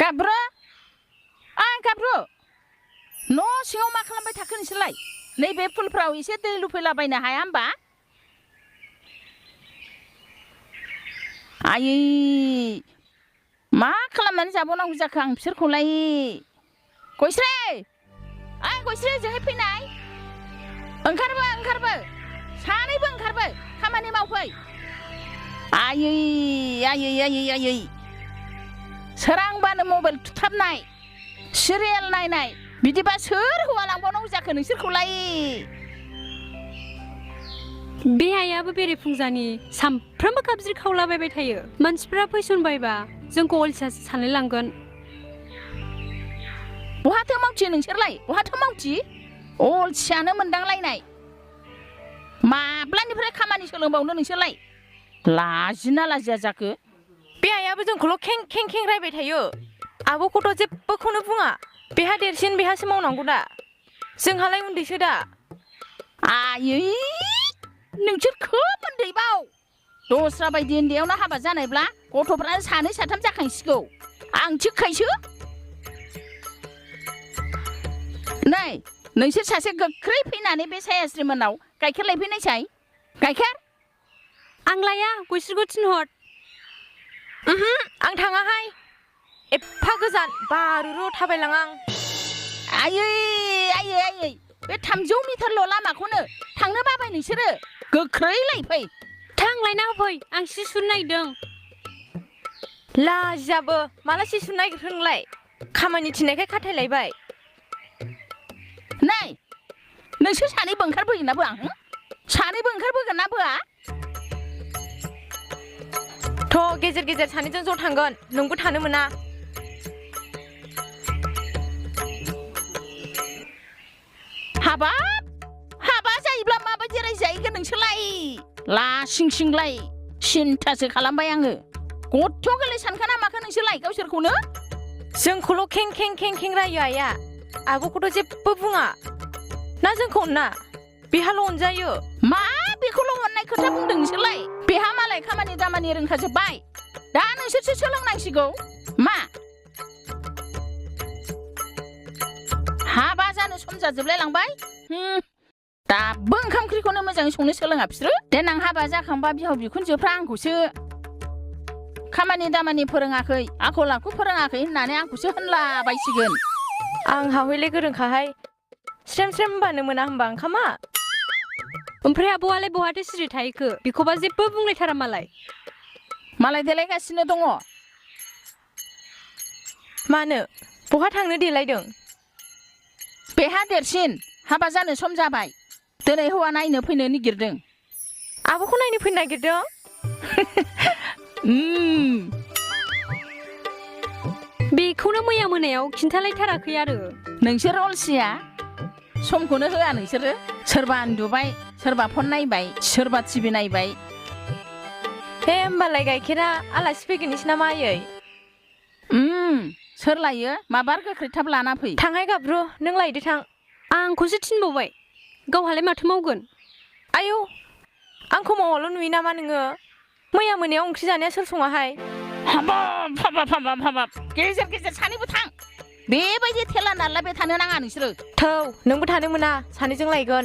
गाब्रु गाब्रु न' सिङाव मा खालामबाय थाखो नोंसोरलाय नैबे फुलफ्राव एसे दै लुफैलाबायनो हाया होमबा आयै मा खालामनानै जाबावनांगौ जाखो आं बिसोरखौलाय गयस्रे गयस्रे जोंहाय फैनाय ओंखारबो सानैबो ओंखारबो खामानि मावफै आयै आयै आयै आयै सोरांबानो मबाइल थुथाबनाय सिरियेल नायनाय बिदिबा सोर हौवा लांबावनांगौ जाखो नोंसोरखौलाय बे आइयाबो बेरेफुंजानि सामफ्रामबो गाबज्रि खावलाबायबाय थायो मानसिफ्रा फैसनबायबा जोंखौ अलसियासो सानलाय लांगोन बहाथो मावथि नोंसोरलाय बहाथो मावथि अलसियानो मोनदांलायनाय माब्लानिफ्राय खामानि सोलोंबावनो नोंसोरलाय लाजिना लाजिया जाखो बे आइयाबो जोंखौल' खें खें खें रायबाय थायो आब'खौथ' जेबोखौनो बुङा बेहा देरसिन बेहासो मावनांगौ दा जोंहालाय उन्दैसो दा आयै नोंसोर खोब उन्दैबाव दस्रा बायदि उन्दैयावनो हाबा जानायब्ला गथ'फ्रानो सानै साथाम जाखांसिगौ आं थिगखायसो नै नोंसोर सासे गोख्रै फैनानै बे सायास्रिमोननाव गाइखेर लायफैनायसाय गाइखेर आं लाया गयस्रिखौ थिनहर आं थाङाहाय एफा गोजान बारुरु थाबायलाङा आं आयै आयै आयै बे 300 मिटारल' लामाखौनो थांनो बाबाय नोंसोरो गोख्रै लायफै थां लायना होफै आं सि सुनो नागिरदों लाजियाबो माला सि सुनो नागिरखो नोंलाय खामानि थिननायखाय खाथायलायबाय नै नोंसोर सानैबो ओंखारबोगोन ना बोआ सानैबो ओंखारबोगोन ना बोआ थ' गेजेर गेजेर सानैजों ज' थांगोन नोंबो थानो मोना हाबा जायोब्ला माबायदि रायजाहैगोन नोंसोरलाय लासिं सिंलाय सिन्थासो खालामबाय आङो गथ' गोरलै सानखोना माखो नोंसोरलाय गावसोरखौनो जोंखौल' खें खें खें खें रायो आइया आब'खौथ' जेबो बुङा ना जोंखौ अना बेहाल' अनजायो मा बेखौल' अननाय खोथा बुंदों नोंसोरलाय बेहा मालाय खामानि दामानि रोंखाजोब्बाय दा नोंसोरसो सोलोंनांसिगौ मा हाबा जानो सम जाजोबलाय लांबाय दाबो ओंखाम ओंख्रिखौनो मोजाङै संनो सोलोङा बिसोरो देनां हाबा जाखांबा बिहाव बिखुनजोफ्रा आंखौसो खामानि दामानि फोरोङाखै आखल आखु फोरोङाखै होननानै आंखौसो होनलाबायसिगोन आंहा हयले गोरोंखाहाय स्रेम स्रेम होनबानो मोना होनबा ओंखामा ओमफ्राय आब'आलाय बहाथो सिरि थाहैखो बेखौबा जेबो बुंलायथारा मालाय देलायगासिनो दङ मानो बहा थांनो देलायदों बेहा देरसिन हाबा जानो सम जाबाय दिनै हौवा नायनो फैनो नागिरदों आब'खौ नायनो फैनो नागिरदों बेखौनो मैया मोनायाव खिन्थालायथाराखै आरो नोंसोर अलसिया समखौनो होआ नोंसोरो सोरबा उन्दुबाय सोरबा फन नायबाय सोरबा टिभि नायबाय हे होमबालाय गाइखेरा आलासि फैगोननिसो ना मायै सोर लायो माबार गोख्रै थाब लाना फै थांहाय गाब्रु नों लायदो थां आंखौसो थिनबावबाय गावहालाय माथो मावगोन आयौ आंखौ मावाल' नुयो नामा नोङो मैया मोनायाव ओंख्रि जानाया सोर सङाहाय हाबाब गेजेर गेजेर सानैबो थां बेबायदि थेला नारलायबाय थानो नाङा नोंसोरो थौ नोंबो थानो मोना सानैजों लायगोन